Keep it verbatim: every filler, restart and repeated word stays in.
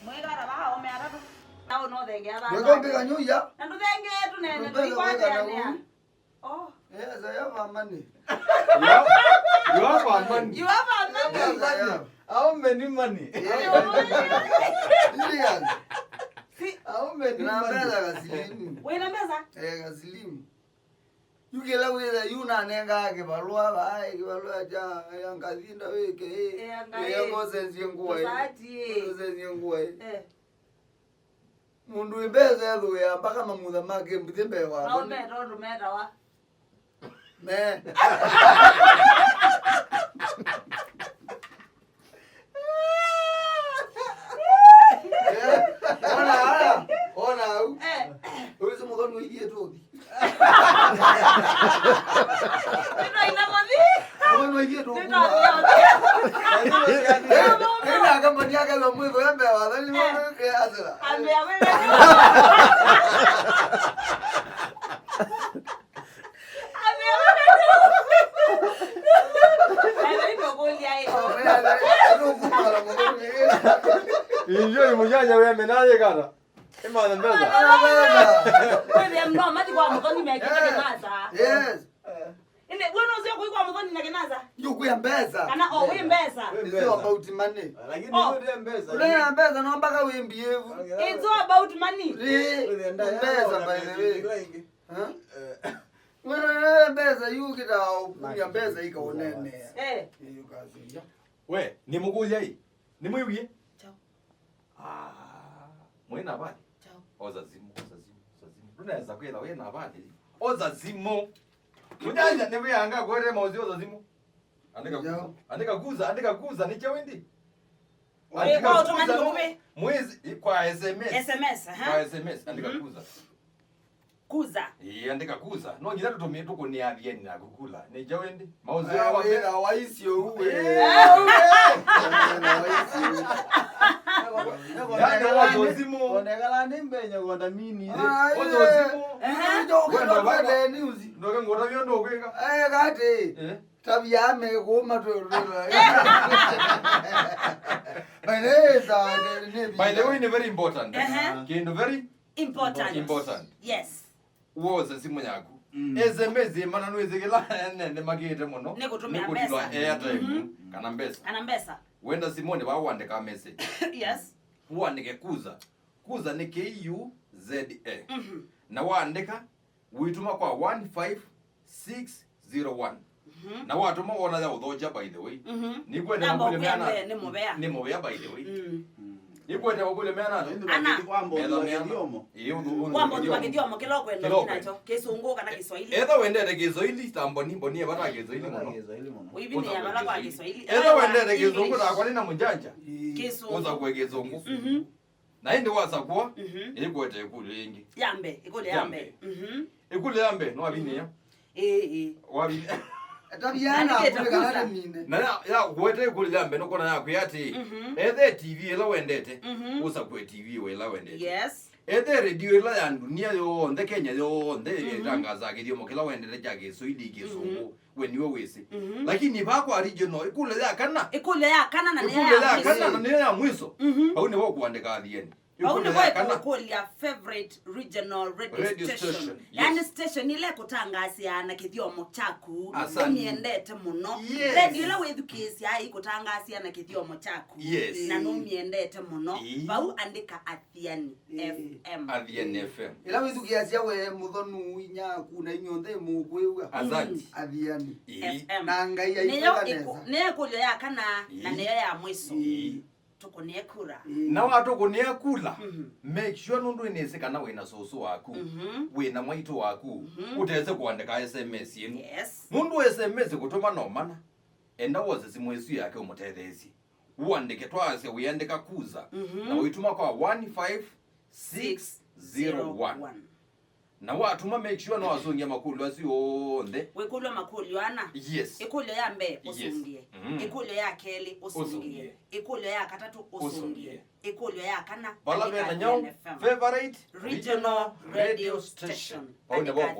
Mwĩkara vaa aũme atatũ. Na ũnothengea vaa. Weka mbika nyuya. Na ndũthengee tũnene tũikwatanĩa. Oh. Yes, I have a money. You have, you have a money. You have a money. Yes, I have. How many money? Yeah. Millions. Si- How many money? Na mbesa kasilimu. Wĩna mbesa? Eh, kasilimu. Yu kĩla wĩtha yu nanengaa kĩvalũa vaĩ, kĩvalũa kya ya ngathinda wĩke ĩ. Eh, anga ĩ. Ngosenzie ngũa ĩ. Tũsati ĩ. Ngosenzie ngũa ĩ. Eh. Mũndũ wĩ mbesa ethũĩa mpaka mamutha make mbuthĩ mbee wakwa. Maũmeta ũndũ metawa. Me. Eh, ona haya, ona au. Eh. Ũyũ si mũthoni wa ithiĩ tũthi. Nĩtwaina mũthi. Mũthoni wa ithiĩ tũthi. Nĩtwathi. Eh, eh, na kama ni akawa mwĩthũĩa mbee wa thani, eh, mũndũ ke asera. Ambe, ambe. Injo imujanya weme naye kana. Imana mbesa. Kwĩthĩa no mati kwa mũthoni mekĩte kĩnasa. Yes. Ĩndĩ we nũseo kũi kwa mũthoni na kĩnasa? Yu kwĩ mbesa. Kana o wĩ mbesa? It's all about money. Lakini oh, ndio mbesa. Ũrĩa mbesa no mpaka wĩ mbievu. It's all about money. Ĩ, mbesa by the way. Huh? Eh. Wĩna mbesa yu kĩta kumya mbesa ikaonene. Eh. Yu kazi ya. We, nĩ mũkũlya ĩ? Nĩ mwĩwie? Chao. Ah, mwĩna habari? Chao. Oza simu, oza simu, oza simu. Tunaweza kwela wĩna habari. Oza simu. Mjanja nĩ wĩanga kwere mauzi oza simu. Andika kuza. Andika kuza, andika kuza, nĩ chao indi. Eh, andika kwa kuza, automatic no, kupe. Mwezi, kwa S M S. S M S, aha. Kwa S M S, andika kuza. Kuza. Ĩĩ, andĩka kuza. No nginya tũtũmĩe tũkũnĩa athiani naku kula. Nĩ njaũ ĩndĩ? Maũzĩ wa wĩra wa icio uwe. Wĩra wa icio. Yaani, woza simu. Kondekala nĩ mbenye konda mini. Woza simu. Ehe. Ndio kĩndũ kwenda news. Ndoke ngota vyo ndo kwĩka. Eh, kati. Eh. Tabia ame kuma tu. By the way, it's, uh, by the way, ni very important. Ehe. Kĩndũ very important. Important. Yes. Woza simu yaku. Mm. S M S ĩmana nwĩsĩ kĩla nene makĩte mũno. Nĩ kũtũmĩa mbesa. Airtime, mhm, kana mbesa. Kana mbesa. Wenda simũnĩ vaa wandĩka message. Yes. Wandĩke kuza. Kuza nĩ K U Z A. Mhm. Na wandĩka, wĩtũma kwa one five six zero one. Mhm. Na watũma wona ya ũthokya, by the way. Mhm. Nĩkwenda makũlya meana. Nĩ mũvea. Nĩ mũvea, by the way. Mm. Nĩkwenda makũlya meana. Ana. Metha meana. Ĩĩ, ũthu-, ũthu-, wamba ũthima kĩthyomo kĩla ũkwenda ũthi nakyo. Kĩsũngũ kana Kĩswahili. Etha wendete Kĩswahili, ta Mboni, Mboni evata Kĩswahili mũno. Ũivinĩa vala kwa Kĩswahili. Etha wendete Kĩsũngũ, ta kwa nĩ na mũjanja. Kĩsũngũ. Ũza kwa Kĩsũngũ. Mhm. Na ĩndĩ wasakũa, mhm, ĩkwete ĩkũlyo yĩngĩ. Ya mbee, ĩkũlyo ya mbee. Mhm. Ĩkũlyo ya mbee, no wavinia? Ĩĩ, ĩĩ. Wavinia? Tabia na kũlekana nĩ mine. Na ya, ya kuete ĩkũlyo ya mbee, nũkona ya kwĩa atĩ, mhm, ethe T V ĩla wendete, mhm, ũsakũe T V ĩla wendete. Yes. Ethe radio ĩla ya dunia yonthe, Kenya yonthe, mhm, ĩtangaza kĩthyomo kĩla wendete kya Kĩswahili, Kĩsũngũ. Mhm. We nĩwe wĩsĩ. Mhm. Lakini vaa kwa regional, ĩkũlyo ya kana. Ĩkũlyo ya kana na nĩyo ya mwiso. Ĩkũlyo ya kana na nĩyo ya mwiso. Mhm. Vau nĩvo ũkũandĩka athiani. Vau nĩvo ĩkũkũlya favorite regional radio station. Radio station, yes. Yaani station ĩla ĩkũtangaasya na kĩthyomo kyaku, asante, ũmyendete mũno. Yes. Radio ĩla wĩthukĩĩsya ĩkũtangaasya na kĩthyomo kyaku, yes, na nũmyendete mũno. Ĩĩ. Vau andĩka Athiani, ĩĩ, F M. Athiani F M. Ĩla wĩthukĩĩasya we mũthonu inya aku na inyonthe mũkwĩw'a. Asante. Athiani. Ĩĩ. F M. Na Ngai aitwĩka nesa. Nĩyo ĩkũlyo ya kana na, ĩĩ, nĩyo ya mwiso. Ĩĩ. Tũkũnĩe kura. Ĩĩ. Na watũkũnĩa kula, mhm, make sure nũndũ ĩnĩsĩ kana wĩna sũsũ waku, mhm, wĩna mwaitũ waku, mhm, ũtese kũandĩka S M S ĩno. Yes. Nũndũ S M S kũtũma no mana. Enda wose simũ ĩsu yake ũmũtetheesye. Ũandĩke, twaasya wĩandĩka kuza, mhm, na ũituma kwa one five six zero one. Na watuma, make sure nĩwasũngĩa makũlyo asu onthe. Wĩkũlw'a makũlyo ana. Yes. Ĩkũlyo ya mbee, yes, ũsũngĩe. Mhm. Ĩkũlyo ya kelĩ, ũsũngĩe. Ũsũngĩe. Ĩkũlyo ya katatũ, ũsũngĩe. Ũsũngĩe. Ĩkũlyo ya kana, ũla andĩka vena nyaũ, Athiani F M. Favorite regional radio station. Vau nĩvo andĩka ũkwandĩka.